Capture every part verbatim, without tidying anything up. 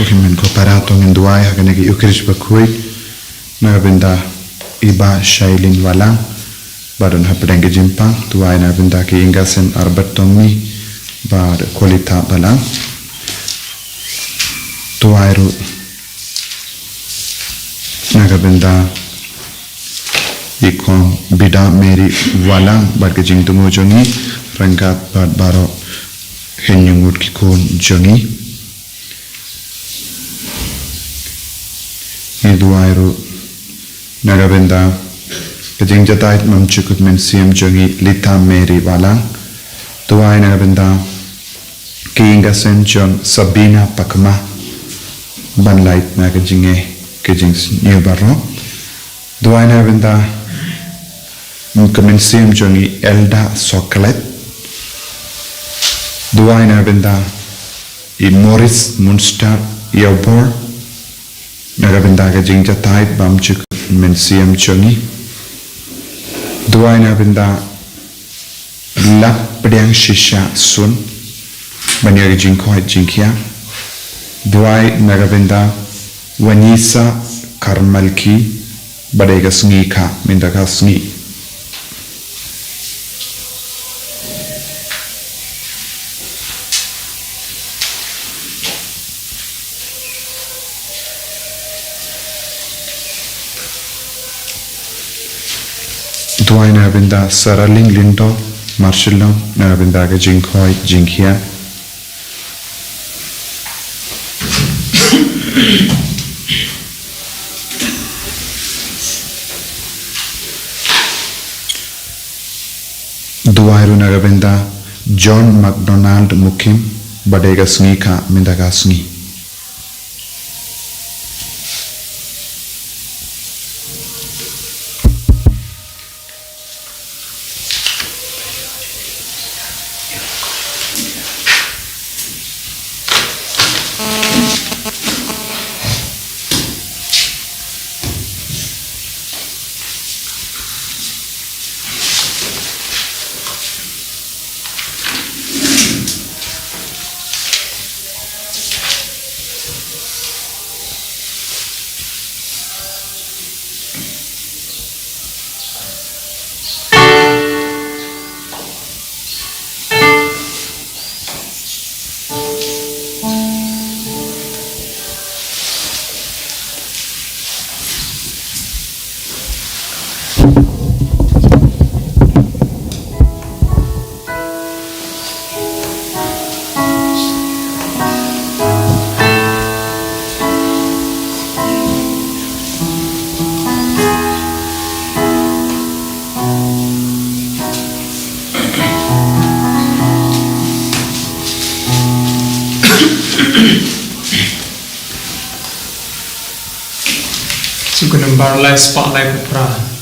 Kmen ko para to ngin duwai ha kane ka Eucharist bakhuid na ka bynta i Bah Shailin Walang ba don hapdeng ka jingpang, duwai na ka bynta ki ïing ka sem Arbert Tommy bad Kolita Balang. Duwai ruh na ka bynta i Kong Bida Mary Walang bad ka jingthmu jong i ryngkat bad baroh hynñiew ngut ki khun jong i. Ngi duwai ruh na ka bynta ka jingjahthait bymjukut mynsiem jong i Lita Mary Walang. Duwai na ka bynta ki ïing ka sem jong Sabina Pakma ban lait na ka jingeh ka jingsniew baroh. Duwai na ka bynta ka mynsiem jong i Elda Soklet. Duwai na ka bynta i Morris Munster Yobor na ka bynta ka jingjahthait bymjukut mynsiem jong i. Duwai na ka bynta Lap pdiang shisha sun ban ïa ka jingkhoit jingkhiah. Duwai na ka bynta Vanessa Karmalki ba dei ka sngi ka mynta ka sngi. Duwai na ka bynta Saraling Lindo Marshallong na ka bynta ka jingkhoit jingkhiah. Duwai ruh na ka bynta John McDonald Mukim ba dei ka sngi ka mynta ka sngi. Shu ka nambar lai spah lai phra.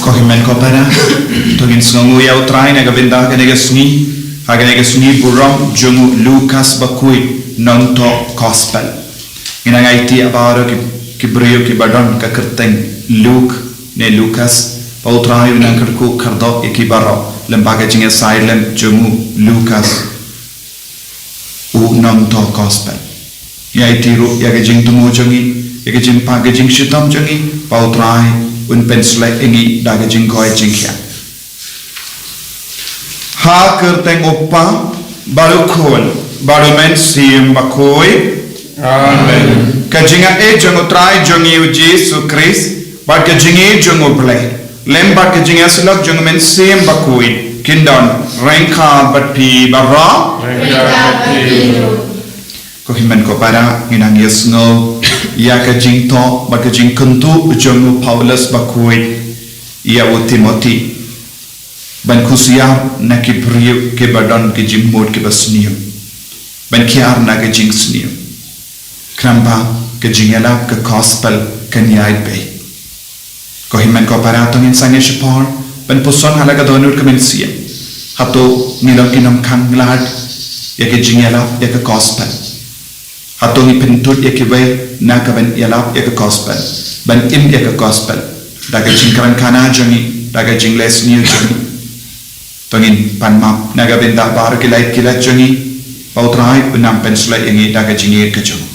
Ko hynmen ko para, to ngin sngewnguh ïa U Trai na ka bynta kane ka sngi, ha kane ka sngi burom jong u Lukas bakhuid, nongthoh gospel. Ngin nang aiti ïa baroh ki, ki briew kiba don ka kyrteng Luk ne Lukas, ba U Trai un nang kyrkhu kyrdoh ïa ki baroh lem bad ka jingïasaid lem jong u Lukas, u nongthoh gospel. Ngi aiti ruh ïa ka jingthmu jong ngi, ïa ka jingpang, ka jingshitom jong ngi, ba U Trai un pynshlei ïa ngi da ka jingkoit jingkhiah. Ha ka kyrteng U Kpa bad U Khun bad U Mynsiem Bakhuid. Amen. Ka jingaiei jong U Trai jong ngi U Jisu Khrist bad ka jingïeit jong U Blei lem bad ka jingïasyllok jong U Mynsiem Bakhuid kin don ryngkat bad phi baroh. Ryngkat bad phi ruh. Ko hynmen ko para, ngin nang ïasngew ïa ka jingthoh bad ka jingkyntu jong u Paulus bakhuid ïa u Timothi. Ban khusiar na ki briew kiba don ki jingmut kiba sniew, ban kiar na ka jingsniew, khnang ba ka jingïalap ka gospel kan ïaid beit. Ko hynmen ko para, to ngin sangeh shaphang ban puson ha la ka dohnud ka mynsiem. Hato ngi long ki nongkhang lad ïa ka jingïalap ïa ka gospel? Hato ngi pyntud ïa kiwei na ka ban ïalap ïa ka gospel, ban im ïa ka gospel da ka jingkren khana jong ngi, da ka jingleh sniew jong ngi? To ngin pan map na ka bynta baroh ki lait ki lait jong ngi, ba U Trai un nang pynshlei ïa ngi da ka jingïeit ka jong u.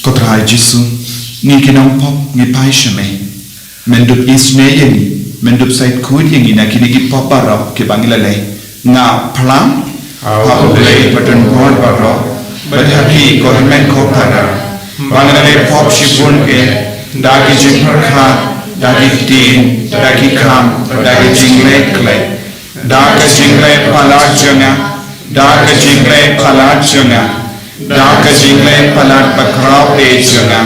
Ko Trai Jisu, ngi ki nongpop ngi phai sha me. Men dup isynei ïa ngi, men dup sait khuid ïa ngi na kine ki pop baroh kiba ngi la leh. Nga phla ha U Blei badonbor baroh, bad ha phi ko hynmen ko para, ba nga la leh pop shibun eh, da ki jingpyrkhat, da ki ktien, da ki kam, da ki jingleh khleh, da ka jingleh palat jong nga, da ka jingleh palat jong nga, da ka jingleh palat bakhraw eh jong nga.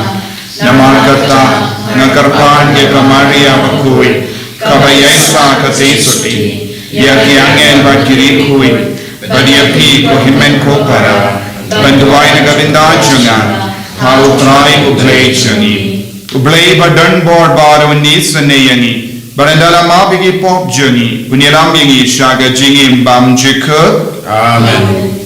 Namar kata nga kyrpad ïa ka Maria bakhuid, kaba ïaishah katei sotti, ïa ki angel bad ki riewkhuid, bad ïa phi ko hynmen ko para, ban duwai na ka bynta jong nga ha U Trai U Blei jong ngi. U Blei badonbor baroh un isynei ïa ngi, bad ynda la map ïa ki pop jong ngi, un ïalam ïa ngi sha ka jingim bymjukut. Amen.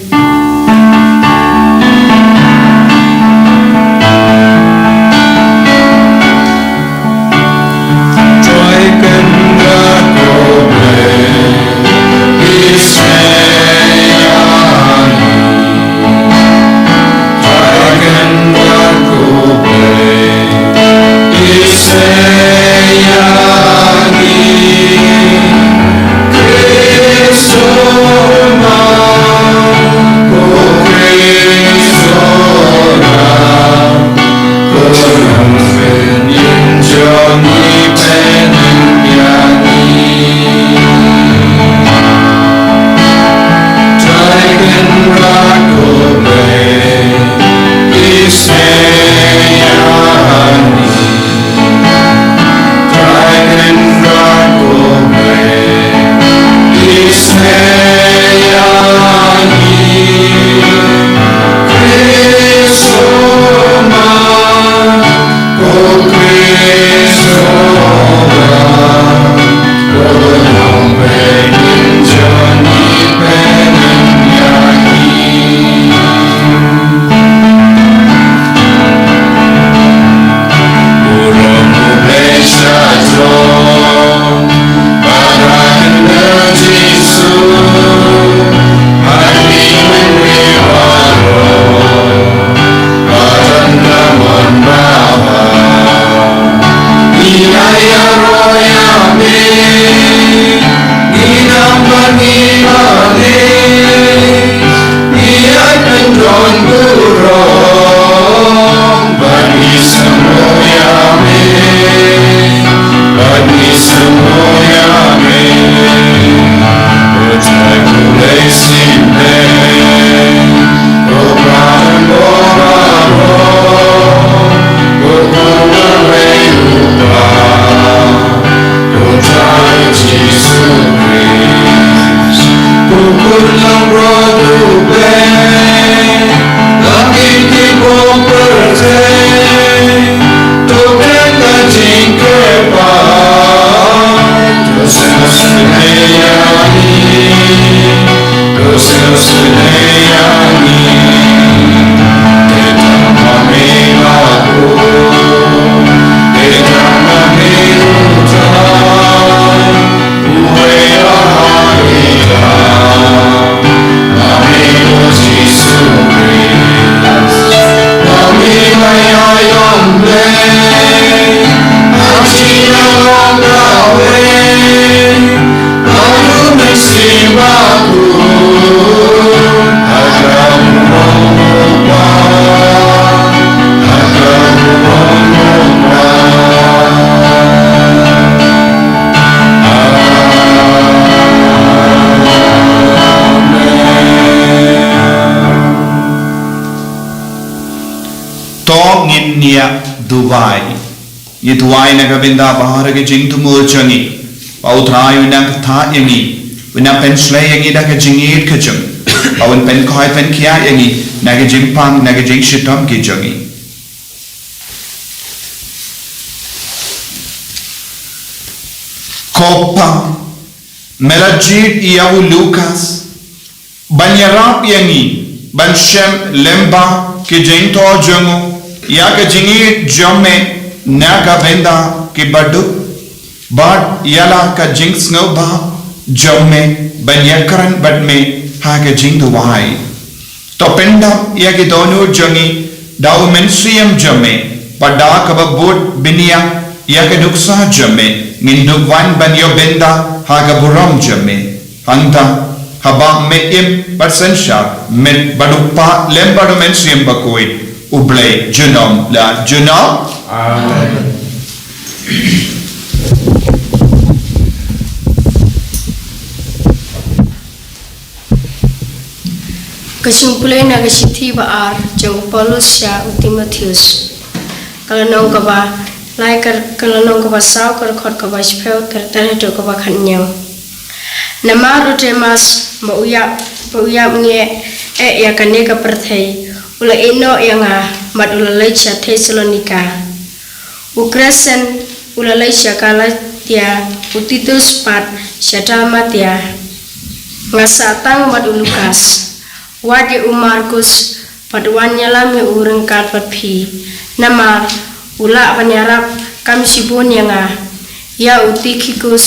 To ngin ïa duwai. Ngi duwai na ka bynta baroh ki jingthmu jong ngi. Ba U Trai un nang kyrteng ïa ngi, un nang pynshlei ïa ngi da ka jingïeit ka jong u. Ba un pynkhuid pynkhiah ïa ngi na ka jingpang, na ka jingshitom ka jong ngi. Ko Pa, me la jied ïa u Lukas ban ïarap ïa ngi ban shem lyngba ki jingthoh jong u ïa ka jingïeit jong me na ka bynta ki baduk, bad ïa la ka jingsngewbha jong me ban ïakren bad me ha ka jingduwai. To pyndap ïa ki dohnud jong ngi da u Mynsiem jong me, bad da kaba bud bniah ïa ka nuksa jong me, ngin dup wan ban ïoh bynta ha ka burom jong me. Hangta, haba me im bad synshar, me bad u Kpa lem bad u Mynsiem Bakhuid, U Blei junom la junom. Amen. Ka jingpule na ka shithi ba ar jong u Paulus sha u Timotheus. Ka lynnong kaba lai, ka lynnong kaba saw, ka dkhot kaba shiphew, ter ter haduh kaba khathynñiew. Namar u Demas ba u ïap, ba u ïap ngeh eh ïa kane ka pyrthei, u la ïehnoh ïa nga bad u la leit sha Thessalonika. U Kresens u la leit sha Galatia, u Titus pat sha Dalmatia. Nga sah tang bad u Lukas. Wad ïa u Markus bad wan ïalam ïa u ryngkat bad phi. Namar u lah ban ïarap kam shibun ïa nga. Ïa u Tikhikus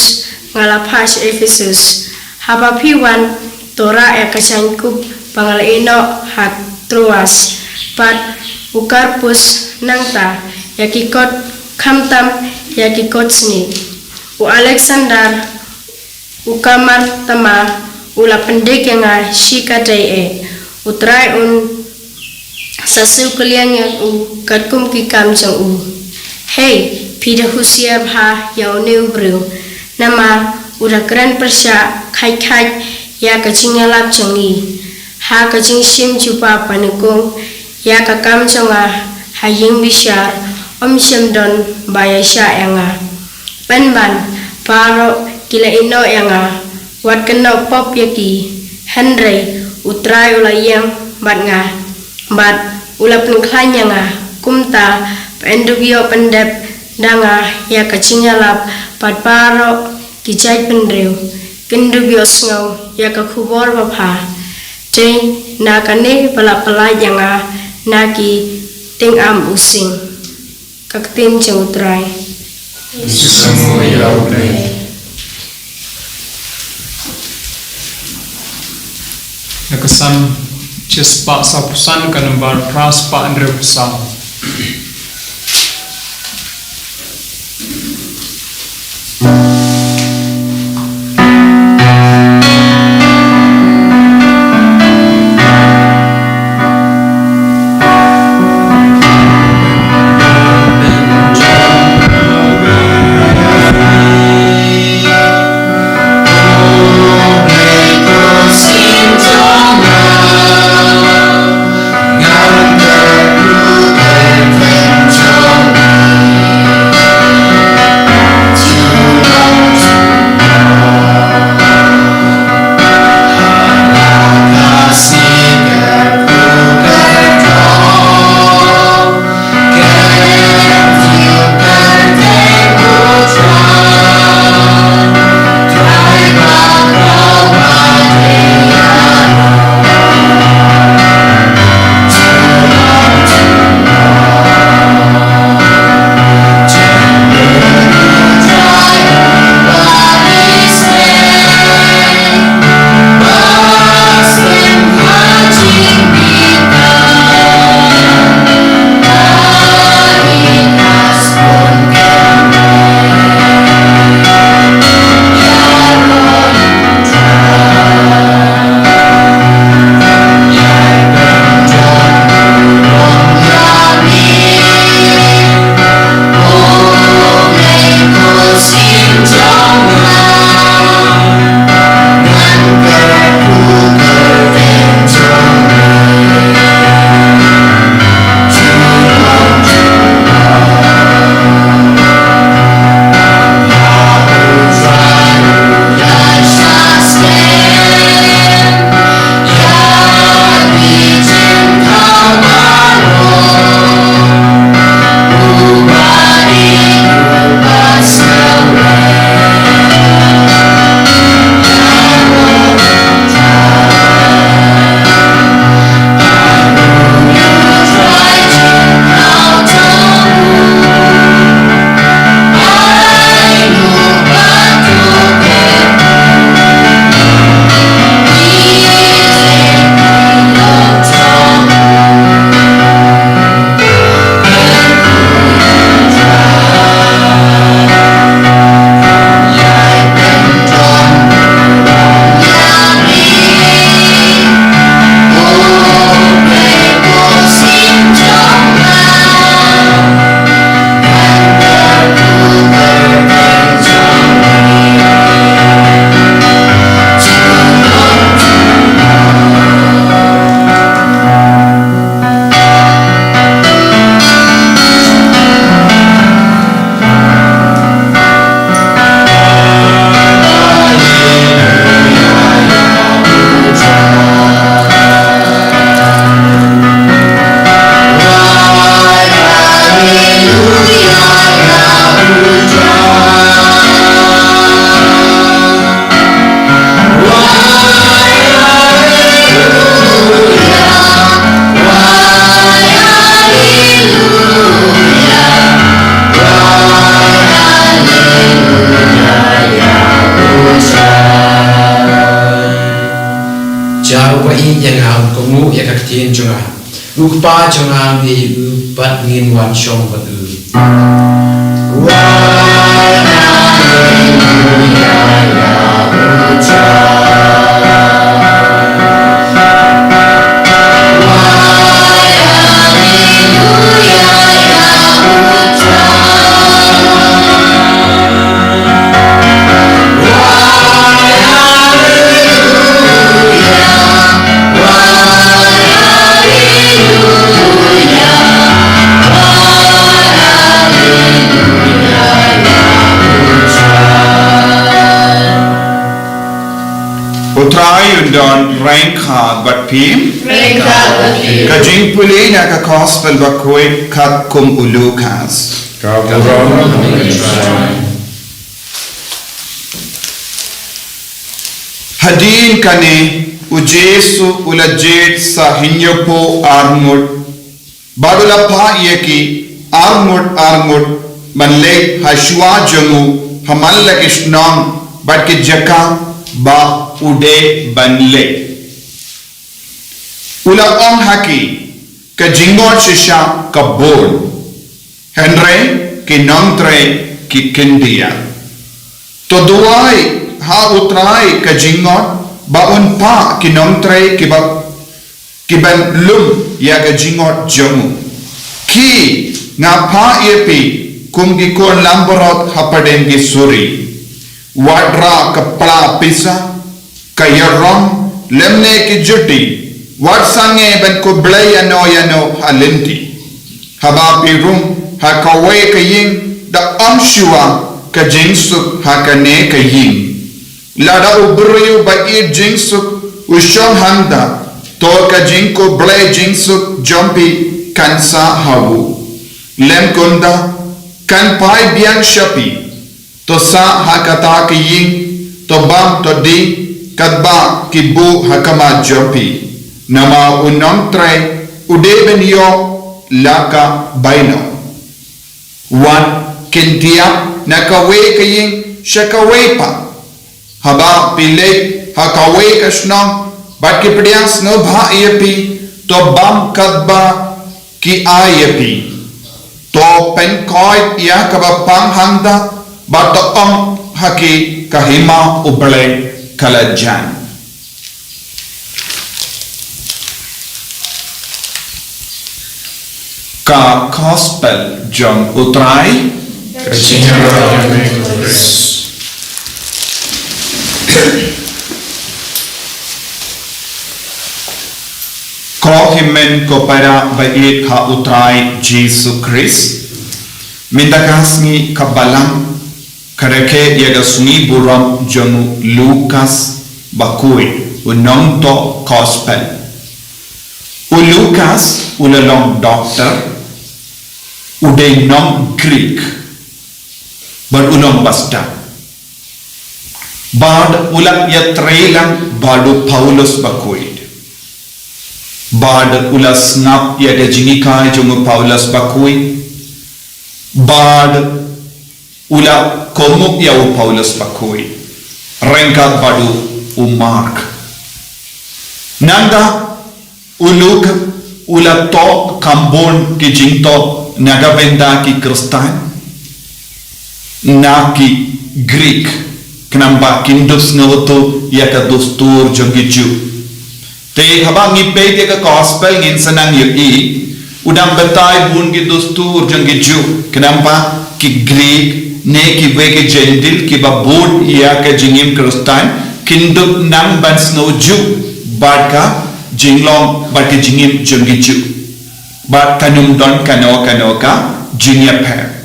nga la phah sha Ephesus. Haba phi wan, to rah ïa ka shynkup ba nga la ïehnoh ha Troas. Bad u Karpus nangta, ïa ki kot khamtam ïa ki kot snieh. U Aleksander, u kamar tama, u la pyndik ïa nga shi katdei eh. U Trai un sa siew kylliang ïa u katkum ki kam jong u. Hei, phi da husiar bha ïa une u briew. Namar u da kren pyrshah khait khait ïa ka jingïalap jong ngi. Ha ka jingshim jubab ba nyngkong ïa ka kam jong nga ha ïing bishar, um shym don ba ïaishah ïa nga. Pynban baroh ki la ïehnoh ïa nga, wat kynnoh pop ïa ki. Hynrei U Trai u la ïeng bad nga, bad u la pynkhlaiñ ïa nga. Kumta phin dup ïoh pyndep da nga ïa ka jingïalap bad baroh ki jaitbynriew kin dup ïohsngew ïa ka khubor babha. Dei na kane ba la pyllait ïa nga na ki tyngam u sing. Ka ktien jong U Trai. Ïa u Blei. Na ka Salm shispah sawphew san, ka nambar phra spah hynriewphew saw. Uba ïeit ïa nga un kohnguh ïa ka ktien jong nga. U Kpa jong nga un ïeit ïa u bad ngin wan shong bad u. U Trai un don ryngkat bad phi. Ryngkat bad phi. Ka jingpule na ka Gospel bakhuid katkum u Lukas. Ka burom. Hadien kane u Jisu u la jied sa hynñiewphew arngut, bad u la phah ïa ki arngut arngut ban leit ha shuwa jong u ha man la ki shnong bad ki jaka ba u dei ban leit. U la ong ha ki, ka jingngot shisha ka bun, hynrei ki nongtrei ki khyndiat. To duwai ha u Trai ka jingngot ba un phah ki nongtrei kiba, kiban lum ïa ka jingngot jong u. Ki, nga phah ïa phi kum ki khun langbrot hapdeng ki suri. Wat rah ka pla pisa, ka ïarom, lymne ki juti, wat sangeh ban khublei ïano ïano ha lynti. Haba phi rung ha kawei ka ïing, da ong shuwa ka jingsuk ha kane ka ïing. Lada u briew ba ïeit jingsuk u shong hangta, to ka jingkhublei jingsuk jong phi kan sah ha u. Lym kumta, kan phai biang sha phi. To sah ha kata ka ïing, to bam to die, katba ki buh ha khmat jong phi. Namar u nongtrei u dei ban ïoh la ka bainong. Wat khyndiat na kawei ka ïing sha kawei pat. Haba phi leit ha kawei ka shnong, bad ki pdiang sngewbha ïa phi, to bam katba ki ai ïa phi. To pynkoit ïa kaba pang hangta, bad to ong ha ki, ka hima U Blei ka la jan. Ka Gospel jong U Trai. Ka jingïarap ïa me, Khrist. Ko hynmen ko para ba ïeit ha U Trai Jisu Khrist. Mynta ka sngi ka Balang ka rakhe ïa ka sngi burom jong u Lukas bakhuid, u nongthoh Gospel. U Lukas u la long doktor, u dei nong Greek, bad u long pastor. Bad u la ïatrei lang bad u Paulus bakhuid. Bad u la sngap ïa ka jinghikai jong u Paulus bakhuid. Bad u la kohnguh ïa u Paulus bakhuid. Ryngkat bad u, u Mark. Nangta u Luke u la thoh kham bun ki jingthoh na ka bynta ki Khristan, na ki Greek, khnang ba kin dup sngewthuh ïa ka dustur jong ki Jiw. Te haba ngi peit ïa ka Gospel ngin sa nang ïohi, u dang batai bun ki dustur jong ki Jiw, khnang ba ki Greek, ne kiwei ki Jentil, kiba bud ïa ka jingim Khristan, kin dup nang ban sngew Jiw, bad ka jinglong, bad ka jingim jong ki Jiw. Bad kan ym don kano kano ka jingïapher.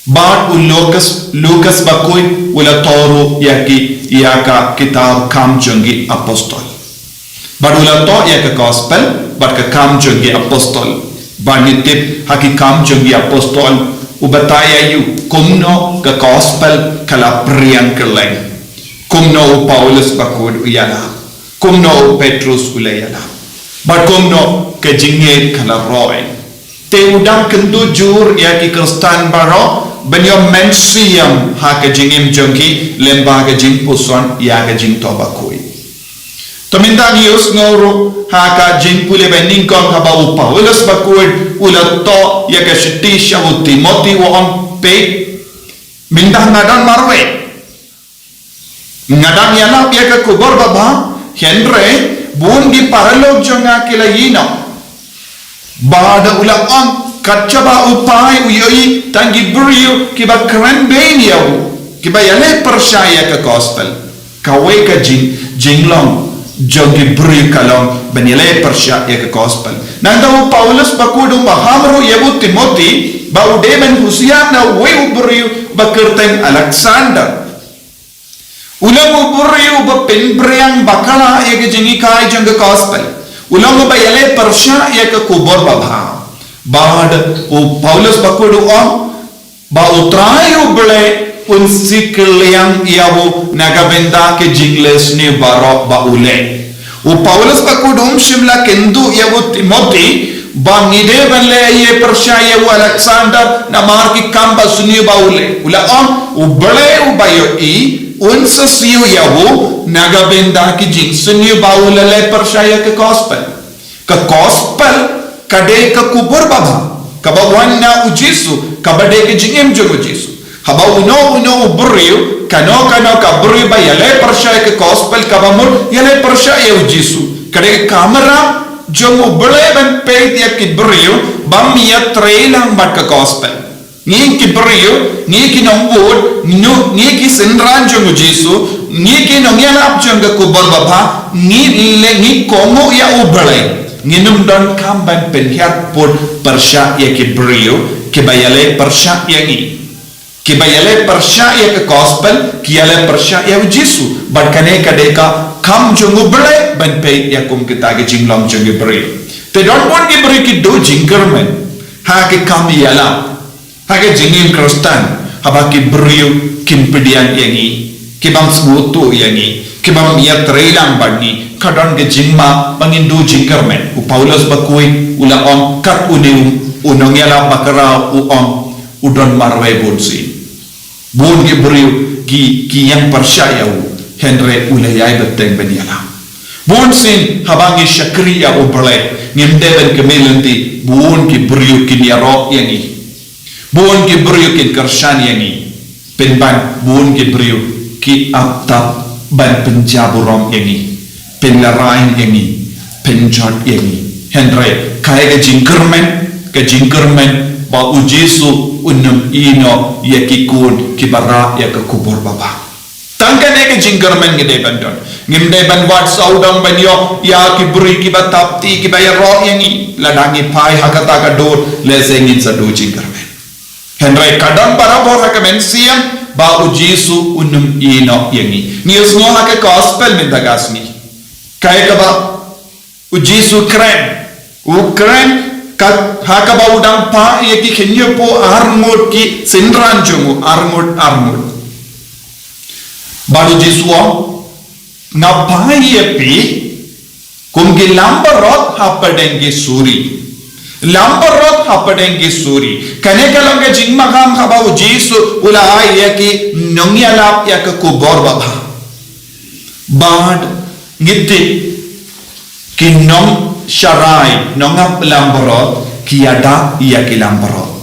Bad u Lukas, Lukas bakhuid, u la thoh ruh ïa ki, ïa ka kitab Kam jong ki Apostol. Bad u la thoh ïa ka Gospel, bad ka Kam jong ki Apostol. Bad ngi tip ha ki Kam jong ki Apostol, u batai ïa u, kumno ka Gospel ka la phriang kylleng. Kumno u Paulus bakhuid u ïalap. Kumno u Petrus u la ïalap. Bad kumno ka jingngeit ka la roi. Te u dang kyntu jur ïa ki Khristan baroh, ban ïoh mynsiem ha ka jingim jong ki, lyngba ka jingpuson ïa ka jingthoh bakhuid. Te mynta ngi ïohsngew ruh ha ka jingpule ba nyngkong haba u Paulus bakhuid u la thoh ïa ka shithi sha u Timothy u ong, peit, mynta nga don marwei. Nga dang ïalap ïa ka khubor babha, hynrei bun ki paralok jong nga ki la ïehnoh. Bad u la ong, kat shaba u phai u ïohi tang ki briew kiba kren beiñ ïa u, kiba ïaleh pyrshah ïa ka gospel. Kawei ka jing, jinglong jong ki briew ka long ban ïaleh pyrshah ïa ka gospel. Nangta u Paulus bakhuid u maham ruh ïa u Timothy ba u dei ban husiar na uwei u briew ba kyrteng Alexander. U long u briew uba pynpriang bakla ïa ka jinghikai jong ka gospel. U long uba ïaleh pyrshah ïa ka khubor babha. Bad u Paulus bakhuid u ong ba U Trai U Blei un siew kylliang ïa u na ka bynta ka jingleh sniew baroh ba u leh. U Paulus bakhuid um shym la kynduh ïa u Timothy ba ngi dei ban leh ïaleh pyrshah ïa u Alexander namar ki kam ba sniew ba u leh. U la ong, U Blei uba ïohi un sa siew ïa u na ka bynta ki jingsniew ba u la leh pyrshah ïa ka gospel. Ka gospel ka dei ka khubor babha kaba wan na u Jisu, kaba dei ka jingim jong u Jisu. Haba uno uno u briew, kano kano ka briew ba ïaleh pyrshah ïa ka gospel, kaba mut ïaleh pyrshah ïa u Jisu. Ka dei ka kamram jong U Blei ban peit ïa ki briew bym ïatrei lang bad ka gospel. Ngi ki briew, ngi ki nongbud, ngi, ngi ki synran jong u Jisu, ngi ki nongïalap jong ka khubor babha, ngi leh, ngi kohnguh ïa U Blei. Ngim don kam ban pynhiar pud pyrshah ïa ki briew kiba ïaleh pyrshah ïa ngi. Kiba ïaleh pyrshah ïa ka gospel, ki ïaleh pyrshah ïa u Jisu. Bad kane ka dei ka kam jong U Blei ban peit ïa kum kita ki jinglong jong ki briew. Te don bun ki briew ki duh jingkyrmen ha ki kam ïalap, ha ka jingim Khristan, haba ki briew kim pdiang ïa ngi, ki bym sngewthuh ïa ngi, ki bym ïatrei lang bad ngi, ka don ka jingma ba ngin duh jingkyrmen. U Paulus bakhuid u la ong, kat une u, u nongïalap bakhraw u ong, u don marwei bunsien. Bun ki briew ki, ki ïeng pyrshah ïa u, hynrei u la ïai bteng ban ïalap. Bunsien haba ngi shakri ïa U Blei, ngim dei ban kmen lynti, bun ki briew kin ïaroh ïa ngi. Bun ki briew kin kyrshan ïa ngi. Pynban bun ki briew ki ap tap ban pynjaburom ïa ngi, pynlehrain ïa ngi, pynjot ïa ngi. Hynrei kaei ka jingkyrmen? Ka jingkyrmen ba u Jisu un ym ïehnoh ïa ki khun kiba rah ïa ka khubor babha. Tang kane ka jingkyrmen ngi dei ban don. Ngim dei ban wad sawdong ban ïoh ïa ki briew kiba tap ti, kiba ïaroh ïa ngi. Lada ngi phai ha kata ka dur, lehse ngin sa duh jingkyrmen. Hynrei ka don barabor ha ka mynsiem ba u Jisu un ym ïehnoh ïa ngi. Ngi ïohsngew ha ka gospel mynta ka sngi, kaei kaba u Jisu kren. U kren ka, ha kaba u dang phah ïa ki khynñiuhphew arngut ki synran jong u, arngut arngut. Bad u Jisu u ong, nga phah ïa phi kum ki langbrot hapdeng ki suri. Langbrot hapdeng ki suri. Kane ka long ka jingmaham haba u Jisu u la ai ïa ki nongïalap ïa ka khubor babha. Bad ngi tip ki nongsharai, nongap langbrot, ki ïada ïa ki langbrot.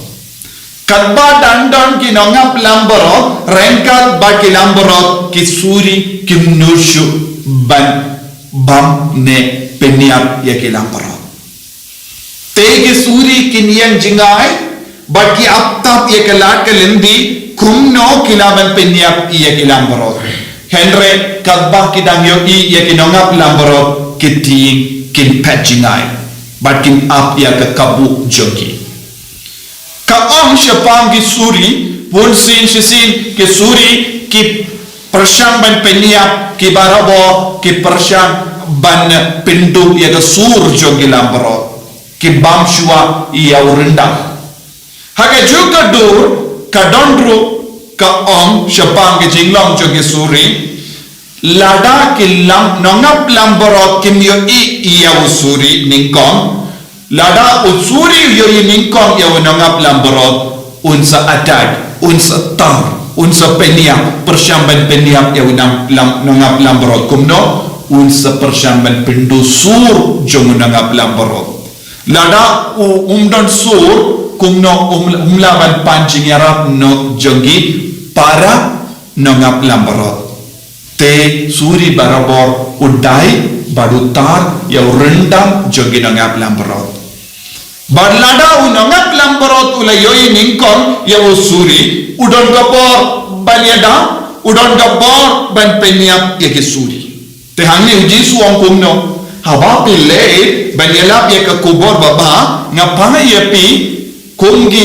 Katba dang don ki nongap langbrot, ryngkat bad ki langbrot, ki suri kim nud shuh ban bam ne pynïap ïa ki langbrot. Te ki suri kin ïeng jngai, bad ki ap tap ïa ka lad ka lynti, kumno ki lah ban pynïap ïa ki langbrot. Hynrei katba ki dang ïohi ïa ki nongap langbrot, ki tieng kin phet jngai, bad kin ap ïa ka kabu jong ki. Ka ong shaphang ki suri, bunsien shisien ki suri ki pyrshang ban pynïap, ki barabor ki pyrshang ban pynduh ïa ka sur jong ki langbrot, ki bam shuwa ïa u ryndang. Ha kajuh ka dur ka don ruh ka ong shaphang ka jinglong jong ki suri, lada ki lang, nongap langbrot kim ïohi ïa u suri nyngkong, lada u suri u ïohi nyngkong ïa u nongap langbrot, un sa attack, un sa tar, un sa pynïap, pyrshang ban pynïap ïa u nang, lang, nongap langbrot. Kumno? Un sa pyrshang ban pynduh sur jong u nongap langbrot. Lada u um don sur, kumno um, um lah ban pan jingïarap noh jong ki para nongap langbrot. Te suri barabor u dei bad u tar ïa u ryndang jong ki nongap langbrot. Bad lada u nongap langbrot u la ïohi nyngkong ïa u suri, u don ka bor ban ïada, u don ka bor ban pynïap ïa ki suri. Te hangne u Jisu u ong kumno? Haba phi leit ban ïalap ïa ka khubor babha, nga phah ïa phi kum ki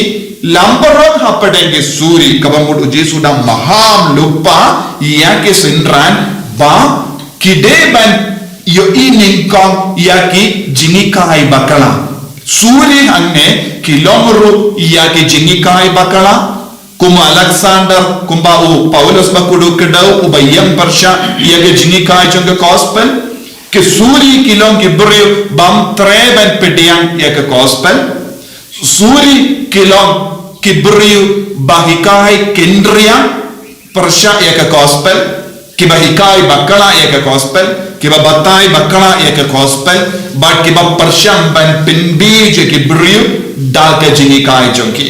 langbrot hapdeng ki suri, kaba mut u Jisu u dang maham lypa ïa ki synran ba ki dei ban ïohi nyngkong ïa ki jinghikai bakla. Suri hangne ki long ruh ïa ki jinghikai bakla. Kum u Alexander, kumba u Paulus bakhuid u kdew, uba ïeng pyrshah ïa ki jinghikai jong ka gospel. Ki suri ki long ki briew bym treh ban pdiang ïa ka gospel. Suri ki long ki briew ba hikai khynriang pyrshah ïa ka gospel, kiba hikai bakla ïa ka gospel, kiba batai bakla ïa ka gospel, bad kiba pyrshang ban pynbiej ïa ki briew da ka jinghikai jong ki.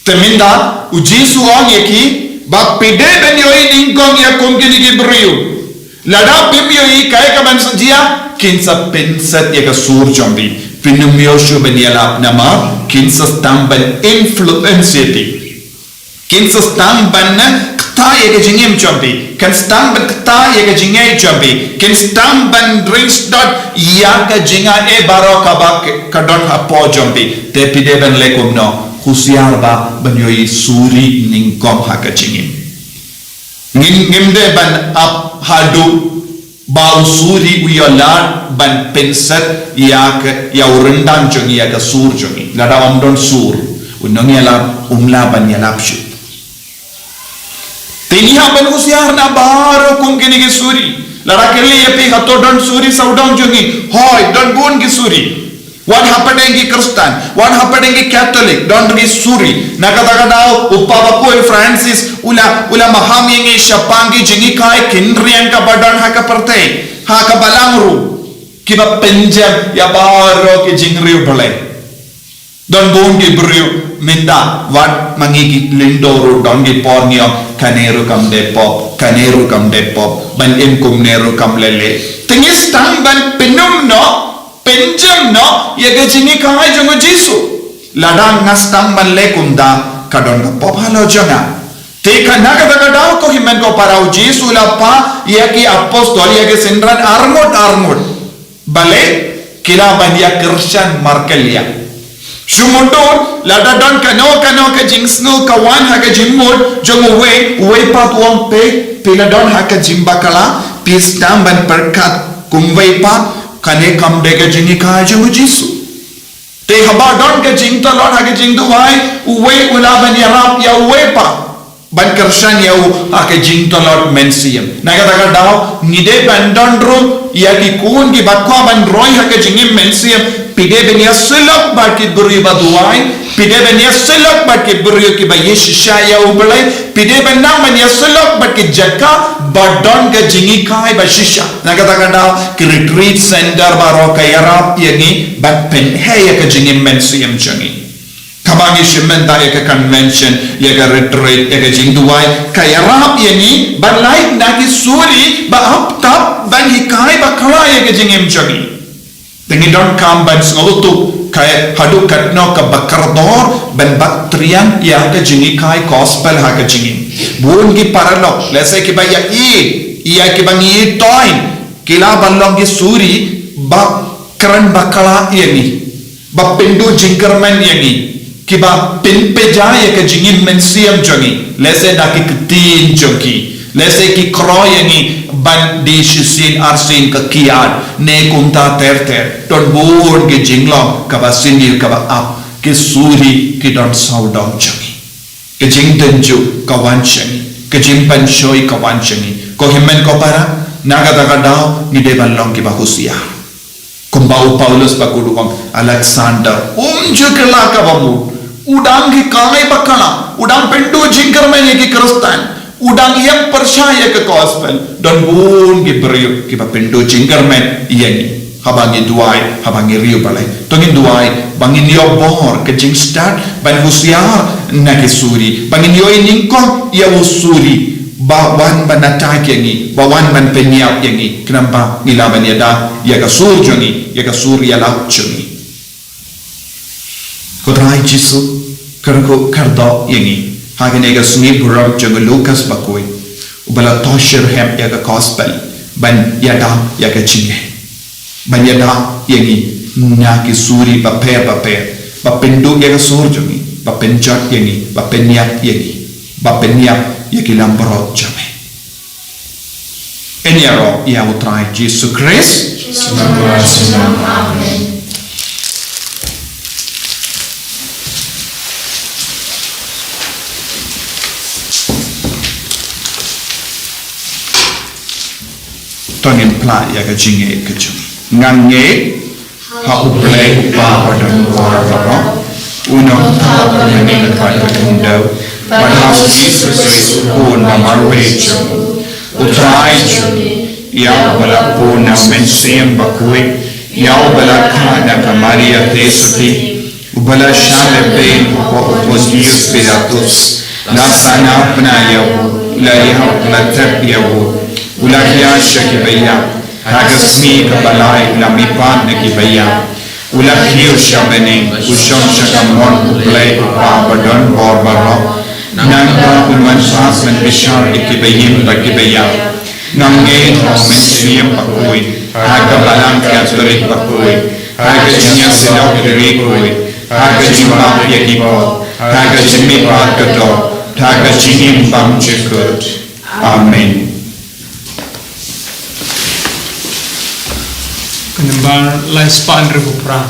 Te mynta u Jisu u ong ïa ki ba phi dei ban ïohi nyngkong ïa kum kine ki briew. Lada phim ïohi, kaei kaban sa jia? Kin sa pynset ïa ka sur jong phi. Phin ym ïoh shuh ban ïalap namar kin sa sdang ban influence ïa phi. Kin sa sdang ban ktah ïa ka jingim jong phi. Kin sdang ban ktah ïa ka jingngeit jong phi. Kin sdang ban ring sdot ïa ka jingai baroh kaba ka, ka don hapoh jong phi. Te phi dei ban leh kumno? Husiar bha ban ïohi suri nyngkong ha ka jingim. Ngim, ngim dei ban ap haduh ba u suri u ïoh lad ban pynset ïa ka, ïa u ryndang jong ngi, ïa ka sur jong ngi. Lada ym don sur, u nongïalap um lah ban ïalap shuh. Te ngi hap ban husiar na baroh kum kine ki suri. Lada ki leh ïa phi, hato don suri sawdong jong ngi? Hooid, don bun ki suri. Wat hapdeng ki Khristan, wat hapdeng ki Katholik, don ruh ki suri. Na kata ka daw u Papa Pope Francis u la, u la maham ïa ngi shaphang ki jinghikai khynriang kaba don ha ka pyrthei, ha ka balang ruh, kiba pynjem ïa baroh ki jingriewblei. Don bun ki briew mynta, wat ma ngi ki lyngdoh ruh, don ki por ngi ong kane ruh kam dei pop, kane ruh kam dei pop, ban im kumne ruh kam lei lei. Te ngi sdang ban pynum noh, pynjem noh ïa ka jinghikai jong u Jisu. Lada nga sdang ban leh kumta, ka don ka pop halor jong nga. Te ka, na kata ka daw ko hynmen ko para, u Jisu u la phah ïa ki apostol, ïa ki synran arngut arngut. Balei? Ki lah ban ïa kyrshan markylliang. Shu mutdur, lada don kano kano ka jingsngew ka wan ha ka jingmut jong uwei, uwei pat u ong, phi, phi la don ha ka jingbakla, phi sdang ban pyrkhat kum uwei pat, kane kam dei ka jinghikai jong u Jisu. Te haba don ka jingtlot ha ka jingduwai, uwei u lah ban ïarap ïa uwei pat ban kyrshan ïa u ha ka jingtlot mynsiem. Na kata ka daw ngi dei ban don ruh ïa ki khun kiba kwah ban roi ha ka jingim mynsiem. Phi dei ban ïasyllok bad ki briew ba duwai, phi dei ban ïasyllok bad ki briew kiba ïashisha ïa U Blei, phi dei ban nang ban ïasyllok bad ki jaka ba don ka jinghikai ba shisha. Na kata ka daw ki retreat center baroh ka ïarap ïa ngi ban pynheh ïa ka jingim mynsiem jong ngi. Kaba ngi shim mynta ïa ka convention, ïa ka retreat, ïa ka jingduwai, ka ïarap ïa ngi ban lait na ki suri ba ap tap ban hikai bakla ïa ka jingim jong ngi. Te ngi donkam ban sngewthuh ka haduh katno kaba kordor ban bat triang ïa ka jinghikai gospel ha ka jingim. Bun ki paralok, lehse kiba ïa i, ïa kiba ngi i toiñ, ki lah ban long ki suri ba kren bakla ïa ngi, ba pynduh jingkyrmen ïa ngi, kiba pynpyrshah ïa ka jingim mynsiem jong ngi, lehse da ki ktien jong ki, lehse ki kro ïa ngi ban die shisien arsien ka kiad, ne kumta ter ter, don bun ki jinglong kaba sniew kaba ap, ki suri ki don sawdong jong ngi. Ka jingdynjuh ka wan sha ngi, ka jingpynshoi ka wan sha ngi. Ko hynmen ko para, na kata ka daw ngi dei ban long kiba husiar. Kumba u Paulus bakhuid u ong, Alexander um ju kylla kaba mut. U dang hikai bakla, u dang pynduh jingkyrmen ïa ki Khristan. u dang ïeng pyrshah ïa ka gospel, don bun ki briew kiba pynduh jingkyrmen ïa ngi. Haba ngi duwai, haba ngi riewbalei, to ngin duwai ba ngin ïoh bor, ka jingstad ban husiar na ki suri, ba ngin ïoh nyngkong ïa u suri ba wan ban attack ïa ngi, ba wan ban pynïap ïa ngi, khnang ba ngi lah ban ïada ïa ka sur jong ngi, ïa ka sur ïalap jong ngi. Ko Trai Jisu, kyrkhu kyrdoh ïa ngi ha kane ka sngi burom jong u Lukas bakhuid, uba la thoh shitrhem ïa ka gospel ban ïada ïa ka jingeh, ban ïada ïa ngi na ki suri bapher bapher, ba pynduh ïa ka sur jong ngi, ba pynjot ïa ngi, ba pynïap ïa ngi, ba pynïap ïa ki langbrot jong ngi. Ngin ïaroh ïa u Trai Jisu Khrist. Amen. To ngin phla ïa ka jingngeit ka jong ngi. Nga ngeit ha U Blei U Kpa ba don bor baroh, u nongthaw ha ka mynsiem bad ka khyndew, bad ha U Jisu Khrist u Khun ba marwei jong u, U Trai jong ngi, ïa uba la bun na U Mynsiem Bakhuid, ïa uba la khot da ka Maria Theisotti, uba la shah lehbeiñ hapoh u Pontius Pilatus, la sahnarphna ïa u, la ïap, la tep ïa u, u la hiar sha ki baïap, ha ka sngi kaba lai u la mihpat na ki baïap, u la kiew sha bneng, u shong sha kamon U Blei U Kpa ba don bor baroh. Nangta un wan pat ban bishar ïa ki baïing bad ki baïap. Nga ngeit ha U Mynsiem Bakhuid, ha ka Balang Katholik bakhuid, ha ka jingïasyllok ki riewkhuid, ha ka jingmap ïa ki pop, ha ka jingmihpat ka doh, ha ka jingim bymjukut. Amen. Ka nombar lai spah hynriewphew phra.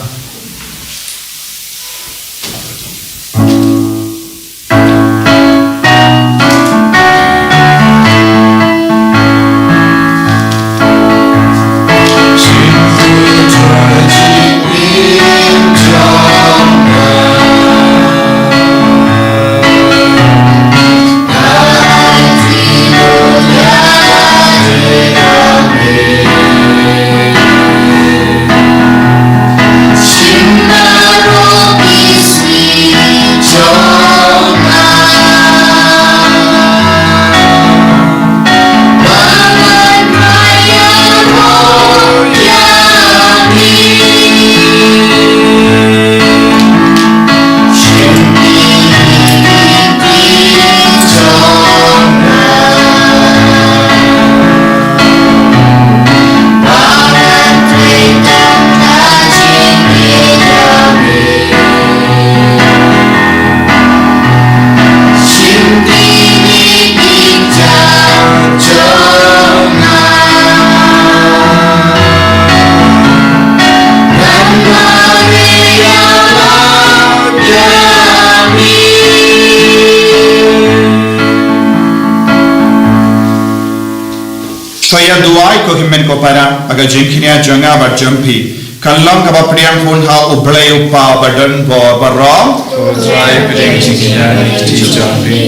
Ko ïa duwai ko hynmen ko para, ha ka jingkñia jong nga bad jong phi, kan long kaba pdiang hun ha U Blei U Kpa ba don bor baroh. Ko Trai, pdiang jingkñia na ki kti jong phi.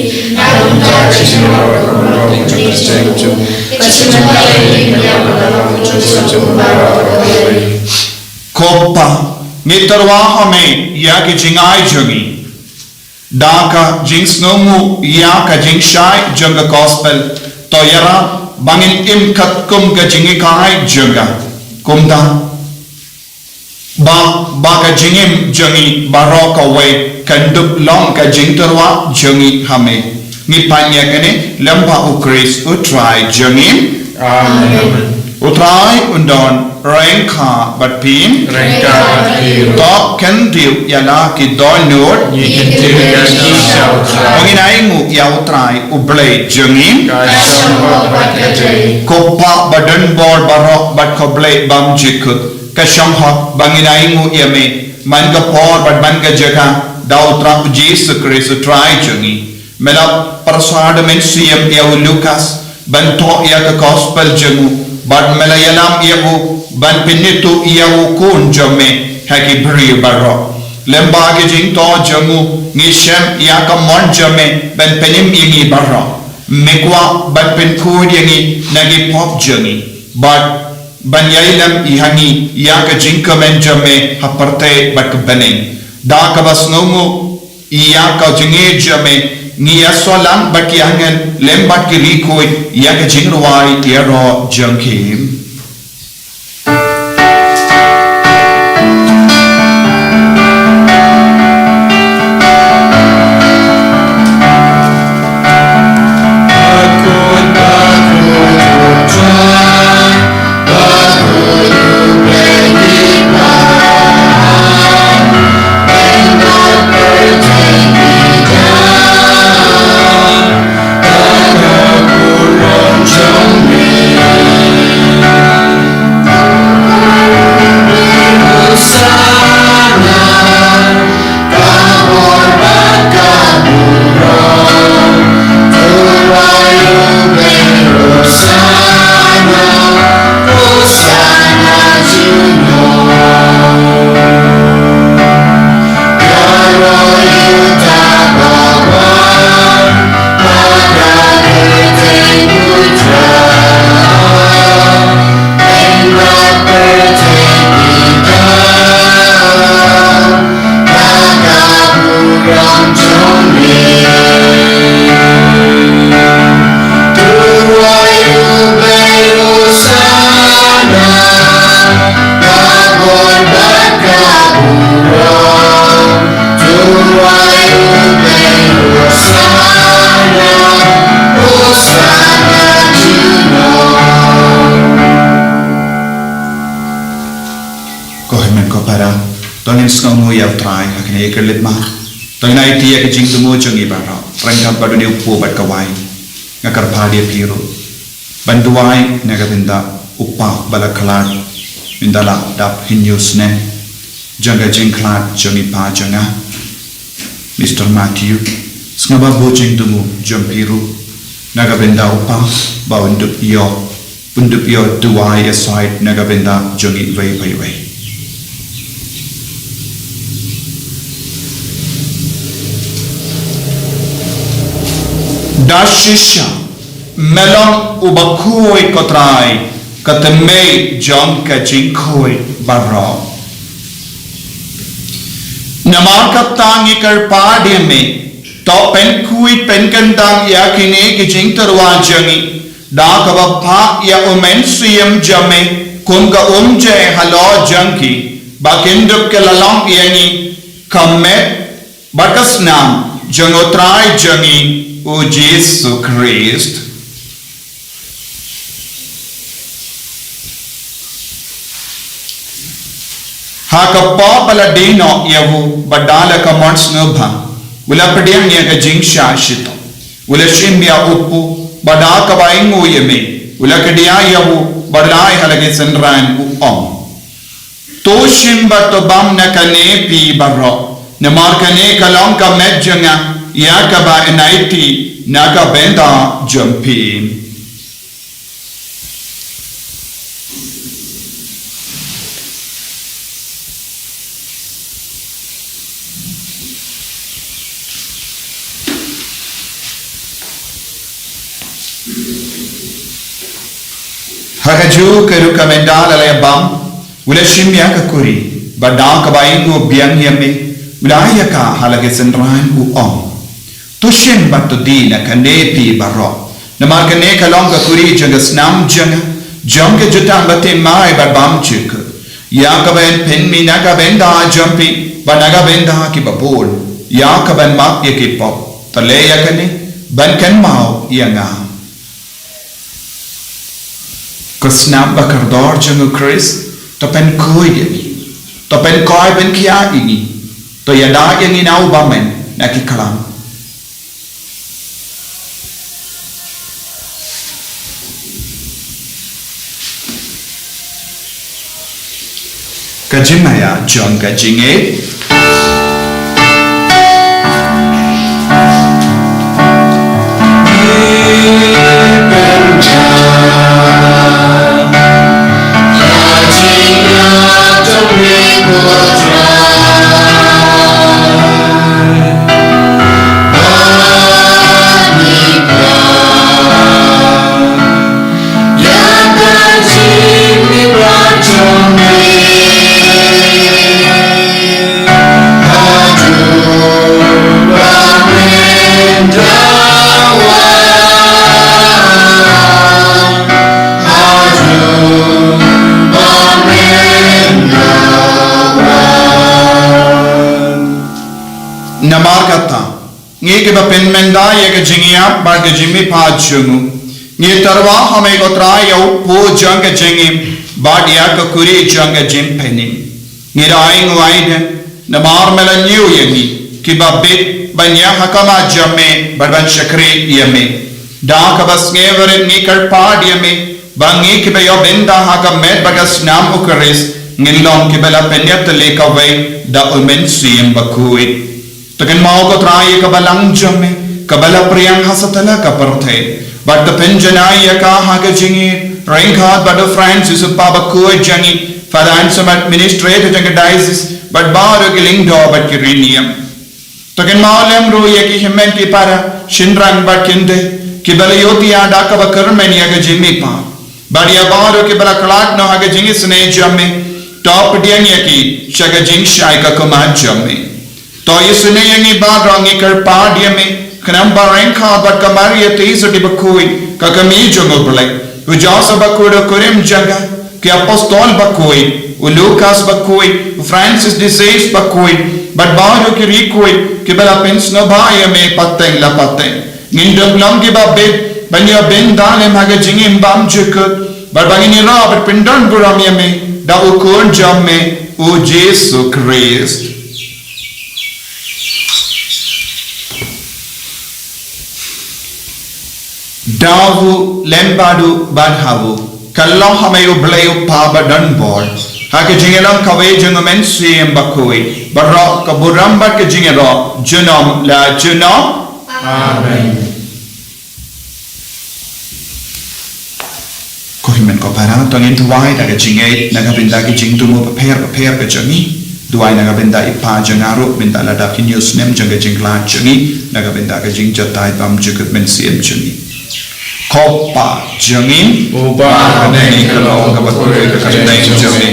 Ko Pa, ngi tyrwa ha me ïa ki jingai jong ngi. Da ka jingsngewnguh ïa ka jingshai jong ka gospel, to ïarap ba ngin im katkum ka jinghikai jong ka. Kumta ba, ba ka jingim jong ngi baroh kawei kan dup long ka jingtyrwa jong ngi ha me. Ngi pan ïa kane lem bad U Khrist U Trai jong ngi. Amen. U Trai un don ryngkat bad phi. Ryngkat bad phi. To kyndit ïa la ki dohnud. Ngi kyndit ïa ki sha U Trai. To ngin ainguh ïa U Trai U Blei jong ngi. Ka shong hok bad ka dei. Ko Pa ba don bor baroh bad ko Blei bymjukut, ka shong hok ba ngin ainguh ïa me man ka por bad man ka jaka, da U Trai U Jisu Khrist U Trai jong ngi. Me la pyrshah da U Mynsiem ïa u Lukas ban thoh ïa ka gospel jong u, bad me la ïalam ïa u ban pynithuh ïa u Khun jong me ha ki briew baroh. Lem bad ka jingthoh jong u ngi shem ïa ka mon jong me ban pynim ïa ngi baroh. Me kwah ban pynkhuid ïa ngi na ki pop jong ngi, bad ban ïailem ïa ngi ïa ka jingkmen jong me ha pyrthei bad ka bneng. Da kaba sngewnguh ïa ka jingïeit jong me, ngi ïasoh lang bad ki angel lem bad ki riewkhuid ïa ka jingrwai ïaroh jong ki. Ko hynmen ko para, to ngin sngewnguh ïa U Trai ha kane ka leit mar. To ngin aiti ïa ka jingthmu jong ngi baroh ryngkat bad une u kpu bad ka waiñ. Nga kyrpad ïa phi ruh ban duwai na ka bynta u pa ba la khlad, ynda la dap hynñiew snem jong ka jingkhlad jong i pa jong nga, Mister Matthew. Sngap ba buh jingthmu jong phi ruh na ka bynta u pa ba un dup ïoh, un dup ïoh duwai ïasaid na ka bynta jong iwei pa iwei. Da shisha me long uba khuid, ko Trai, ka tynmei jong ka jingkhuid baroh. Namar kata ngi kyrpad ïa me, to pynkhuid pynkyntang ïa kine ki jingtyrwa jong ngi da kaba phah ïa U Mynsiem jong me kum ka umjai halor jong ki, ba kin dup ki la long ïa ngi ka met bad ka snam jong U Trai jong ngi U Jisu Khrist. Ha ka por ba la die noh ïa u, bad da la ka mon sngewbha, u la pdiang ïa ka jingshah shitom, u la shim ïa u kpu, bad da kaba ainguh ïa me, u la kdiah ïa u bad u la ai ha la ki synran, u ong: To shim bad to bam na kane phi baroh, namar kane ka long ka met jong nga, ïa kaba yn aiti na ka bynta jong phi. Ha kajuh ka rukom ynda la leh bam, u la shim ïa ka kuri, bad da kaba ainguh biang ïa me, u la ai ïa ka ha la ki synran, u ong: To shim bad to die na kane phi baroh, namar kane ka long ka kuri jong ka snam jong nga, jong ka jutang bathymmai bad bymjukut, ïa kaba yn pynmih na ka bynta jong phi bad na ka bynta kiba bun, ïa kaban map ïa ki pop. To leh ïa kane ban kynmaw ïa nga. Ko snam ba kordor jong U Khrist, to pynkhuid ïa ngi, to pynkhuid pynkhiah ïa ngi, to ïada ïa ngi na u bymman na ki khlam. Ka jingmaïa jong ka jingngeit. Ngi kiba pynmynta ïa ka jingïap bad ka jingmihpat jong u, ngi tyrwa ha me ko Trai ïa u kpu jong ka jingim bad ïa ka kuri jong ka jingpynim. Ngi da ainguh aidem namar me la ñiew ïa ngi kiba bit ban ïaid ha khmat jong me bad ban shakri ïa me. Da kaba sngewrit ngi kyrpad ïa me ba ngi kiba ïoh bynta ha ka met bad ka snam u Khrist ngin long kiba la pynïatylli kawei da u Mynsiem Bakhuid. To kynmaw ko Trai ïa ka balang jong me kaba la pdiang ha satlak ka pyrthei bad to pynjanai ïa ka ha ka jingïeit ryngkat bad u Francis u kpa bakhuid jong ngi, Father Anselm administrator jong ka diocese bad baroh ki lyngdoh bad ki riewniam. To kynmaw lem ruh ïa ki hynmen ki para shynrang bad kynthei kiba la ïohthiah da kaba kyrmen ïa ka jingmihpat bad ïa baroh kiba la khlad noh ha ka jingisynei jong me. To pdiang ïa ki sha ka jingshai ka khmat jong me. To isynei ïa ngi baroh ngi kyrpad ïa me khnang ba ryngkat bad ka Maria Theisotti bakhuid ka kmie jong u Blei, u Joseph bakhuid u kurim jong ka, ki apostol bakhuid, u Lukas bakhuid, u Francis de Sales bakhuid bad baroh ki riewkhuid kiba la pynsngewbha ïa me pateng la pateng, ngin dup long kiba bit ban ïoh bynta lem ha ka jingim bymjukut bad ba ngin ïarap bad pyndonburom ïa me da u Khun jong me u Jisu Khrist. Da u lem bad u bad ha u, ka long ha me u Blei u Kpa badonbor, ha ka jingïalam kawei jong u Mynsiem Bakhuid, baroh ka burom bad ka jingïaroh junom la junom. Amen. Ko hynmen ko para, to ngin duwai da ka jingngeit na ka bynta ki jingthmu bapher bapher ka jong ngi. Duwai na ka bynta i pa jong nga ruh, bynta la dap ki hynñiew snem jong ka jingkhlad jong ngi, na ka bynta ka jingjahthait bymjukut mynsiem jong ngi. Ko Pa jong ngi uba ha bneng, ka long kaba kyrkhu ka kyrteng jong me,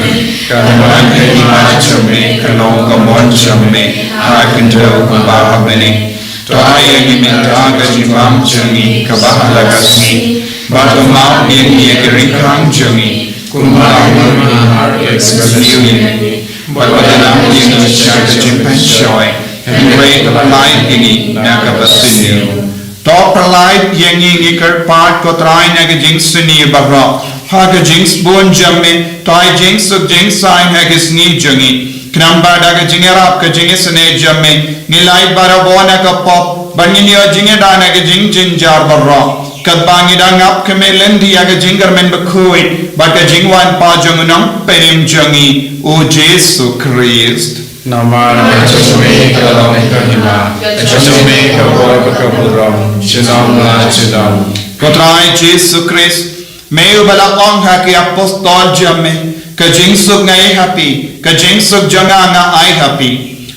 ka don ka hima jong me, ka long ka mon jong me ha ka khyndew kumba ha bneng. To ai ïa ngi mynta ka jingbam jong ngi kaba ha la ka sngi, bad to map ïa ngi ïa ki ryngkang jong ngi, kumba ngi map ïa kiba sniew ïa ngi, bad wat ïalam ïa ngi sha ka jingpynshoi, hynrei to pyllait ïa ngi na kaba sniew. To pyllait ïa ngi, ngi kyrpad ko Trai, na ka jingsniew baroh, ha ka jingsbun jong me to ai jingsuk jingsaiñ ha ki sngi jong ngi, khnang ba da ka jingïarap ka jingisynei jong me ngin lait barabor na ka pop bad ngin ïoh jingïada na ka jingjynjar baroh, katba ngi dang ap kmie lynti ïa ka jingkyrmen bakhuid bad ka jingwan pat jong u Nongpynim jong ngi u Jisu Khrist. Namar ka jong me ka long ka hima, ka jong me ka bor bad ka burom junom la junom. Ko Trai Jisu Khrist, me uba la ong ha ki apostol jong me, ka jingsuk nga ai ha phi, ka jingsuk jong nga nga ai ha phi.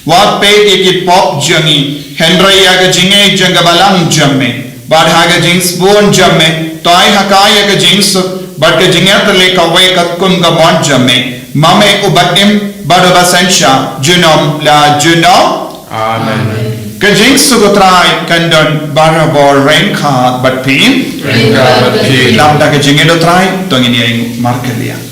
Wat peit ïa ki pop jong ngi, hynrei ïa ka jingngeit jong ka balang jong me. Bad ha ka jingsbun jong me to ai ha ka ïa ka jingsuk bad ka jingïatylli kawei katkum ka mon jong me, ma me uba im bad uba synshar junom la junom. Amen. Ka jingsuk u Trai kan don barabor ryngkat bad phi. Ryngkat bad phi. Lem da ka jingngeit u Trai to ngin ïa ïeng markylliang.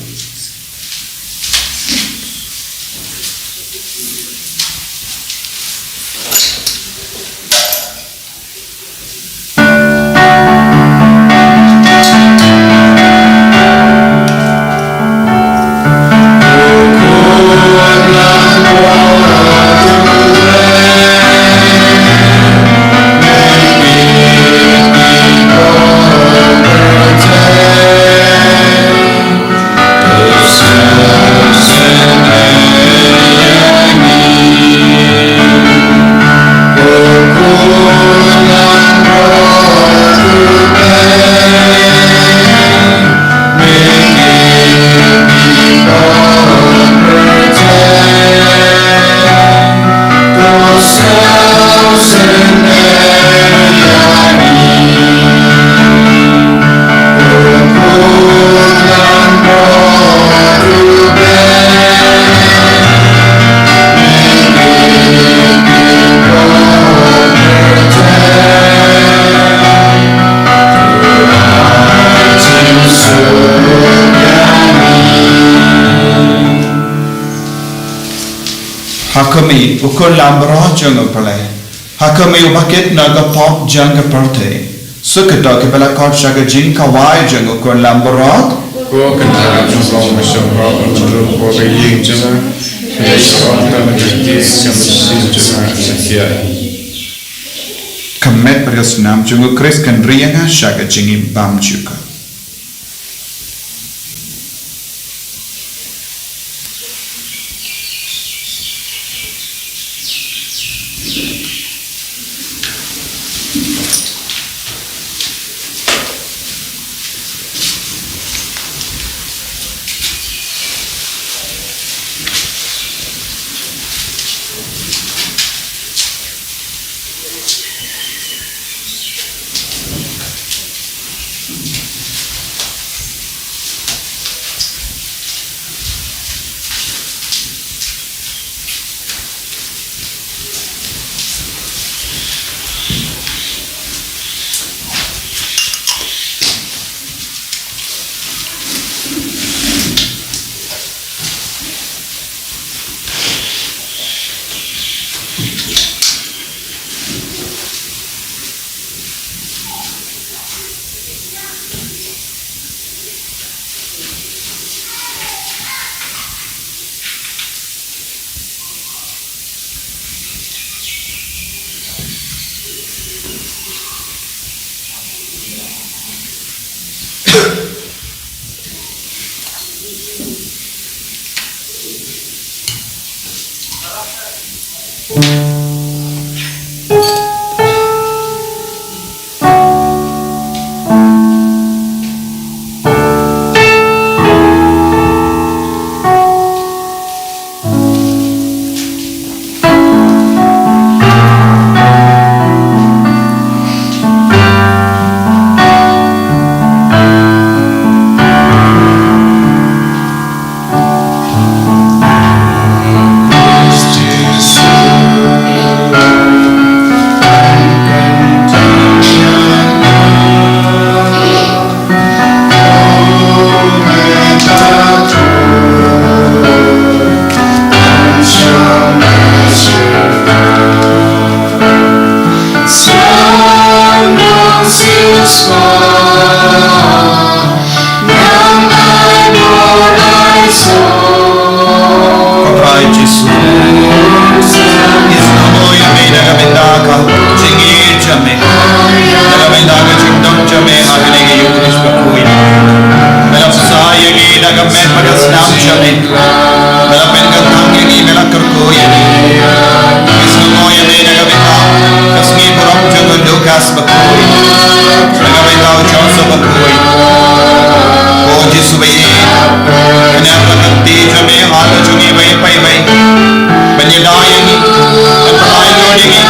Ha khmih, u khun lam baroh jong U Blei. Ka mei uba kit na ka pop jong ka pyrthei. Suk ïa kiba la khot sha ka jingkawei jong u khun lambarot. Ko kynrad jong u Blei, shong ha u trum ko ka ïing jong nga. Ka ïing jong nga ka ïing jong nga. Ka met bad ka snam jong u Khrist kan ri ïa nga sha ka jingim bymjukut. Ko Trai Jisu, ngi sngewnguh ïa me na ka bynta ka jingïeit jong me, na ka bynta ka jingdon jong me ha kane ka Eucharist bakhuid. Me la pynshai ïa ngi da ka met bad ka snam jong me. Me la pynkyntang ïa ngi, me la kyrkhu ïa ngi. Ngi sngewnguh ïa me na ka bynta ka sngi burom jong u Lukas bakhuid, na ka bynta u Joseph bakhuid. Ko Jisu ba ïeit, kane ka kynti jong me ha ka jong ngi baieit baieit. Ban ïada ïa ngi, ban pynlait lut ïa ngi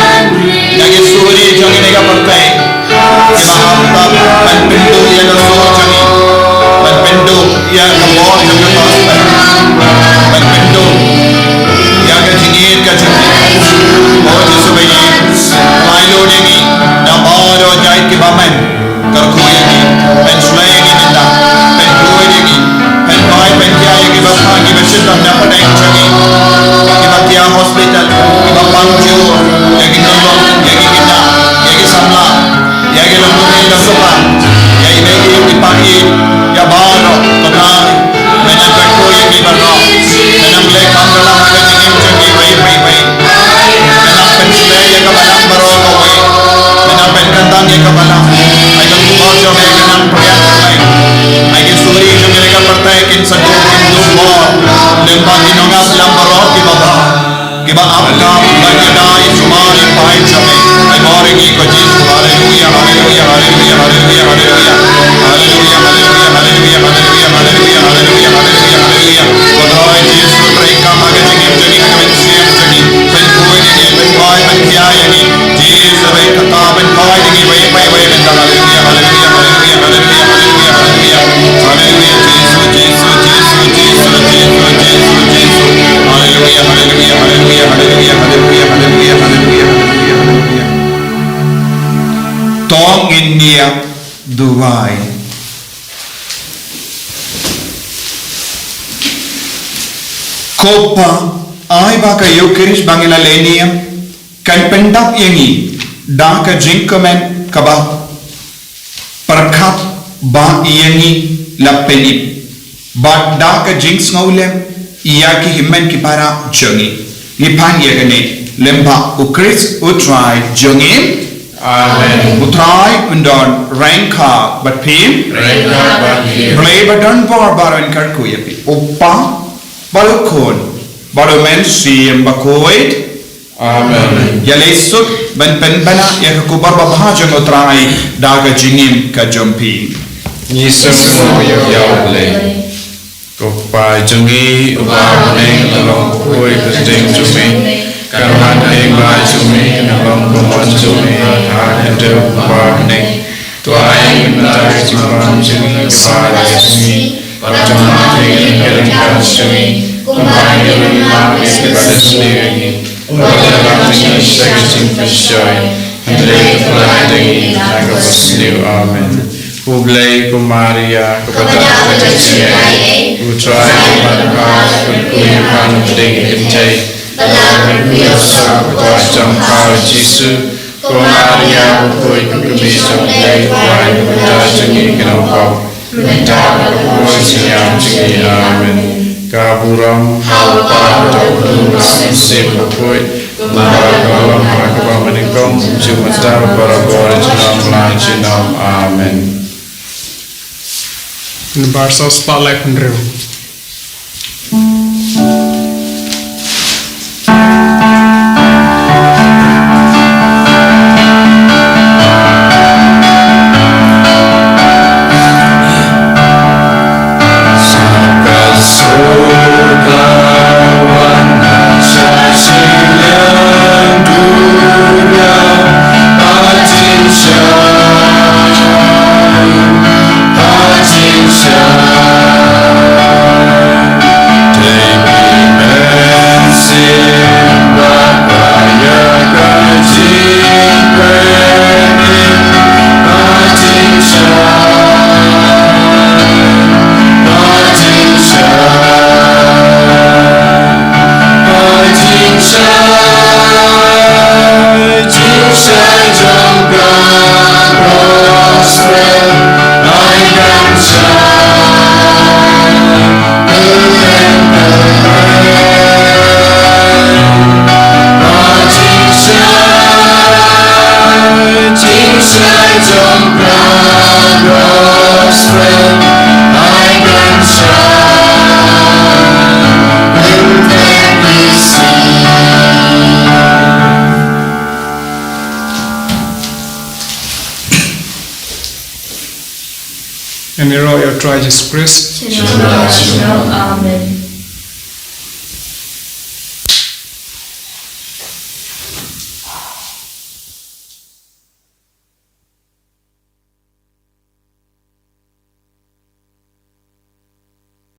na ki suri jong kane ka pyrthei. Kiba hap ban pynduh ïa ka sur jong ngi, ban pynduh ïa ka bor jong ka gospel, ban pynduh ïa ka jingïeit ka jong ngi. O Jisu ba ïeit, pynlait lut ïa ngi na baroh jait kiba men. Kyrkhu ïa ngi, pynshlei ïa ngi mynta, pynkhuid ïa ngi, pynphai pynkhiah ïa kiba pang, kiba shitom na pdeng jong ngi, kiba thiah hospital, kiba pang jur, ïa ki khyllung, ïa ki khynnah, ïa ki samla, ïa ki longkmie longkpa, ïa i mei i pa i, ïa baroh, ko Trai, me nang kyrkhu ïa ngi baroh, me nang leh kam da la ka jingim jong ngi wei wei wei. Me nang pynshlei ïa ka balang baroh kawei. Me nang pynkyntang ïa ka balang. Ai ka khubor jong me ka nang pyrshah. Ai ki suri jong me ka pyrthei kin sa duh kin duh bor. Lyngba ki nongap lam baroh kiba bha, kiba ap ka ban ïada ïa sumar ïa phai jong me. Ai bor ïa ngi ko Jisu. Haleluya, haleluya, haleluya, haleluya, haleluya. Haleluya, haleluya, haleluya, haleluya, haleluya, haleluya, haleluya, haleluya. Ko Trai Jisu, treikam ha ka jingim jong ngi, ha ka mynsiem jong ngi. Pynkhuid ïa ngi, pynphai, pynkhiah ïa ngi. Jisu, pynkyntang, pynphai ïa ngi, wei, wei, wei, mynta. Haleluya, haleluya, haleluya, haleluya, haleluya, haleluya. Haleluya, Jisu, Jisu, Jisu, Jisu, Jisu, Jisu, Jisu. Haleluya, haleluya, haleluya, haleluya, haleluya, haleluya, haleluya, haleluya, haleluya. To ngin ïa duwai. Ko Pa, ai ba ka Eucharist ba ngi la leh ne ïa Kan pyndap ïa ngi da ka jingkmen kaba pyrkhat ba ïa ngi la pynïap, bad da ka jingsngewlem ïa ki hynmen ki para jong ngi. Ngi pan ïa kane lyngba U Khrist U Trai jong ngi. Amen. U Trai un don ryngkat bad phi. Ryngkat bad phi. Blei ba don bor baroh un kyrkhu ïa phi. U Kpa, bad U Khun, bad U Mynsiem Bakhuid. Amen. Ïa leit suk ban pynbna ïa ka khubor babha jong U Trai da ka jingim ka jong phi. Ngi sngewbha ïa U Blei. Ko Kpa jong ngi uba ha bneng, ka long kyrteng jong me, ka wan ka jingim jong me, ka long ka mon jong me ha ka khyndew uba ha bneng. To ai ïa ngi mynta ka jingbam jong ngi kaba ar ïa ngi, bad to ai ïa ngi ka jingkyrkhu jong ngi, kumba ngi ruh ngi ai ïa kiba sngewsih ïa ngi. Bad to ïalam ngi sha ka jingpynshoi, hynrei to pynlait ïa ngi na kaba sniew. Amen. Khublei ko Maria, kaba don ka jingaiei, U Trai u don bad pha, phi dei ha ki khynnah bad phi dei ka kynthei. Bad la ka kyrkhu ïa u kpa jong pha U Jisu. Ko Maria, u khuid, ka kmie jong U Blei, to ai ïa ngi mynta ka jingim kaba nyngkong. Mynta bad ha ka por jingïap jong ngi. Amen. Ka burom ha U Kpa, ha U Khun bad ha U Mynsiem Bakhuid, kumba ka long ha kaba nyngkong, kumjuh mynta bad barabor junom la junom. Amen. Ngi bar sa spotlight pynriew. Yn ïaroh ïa U Trai Jisu Khrist. Shalom, shalom. Amen.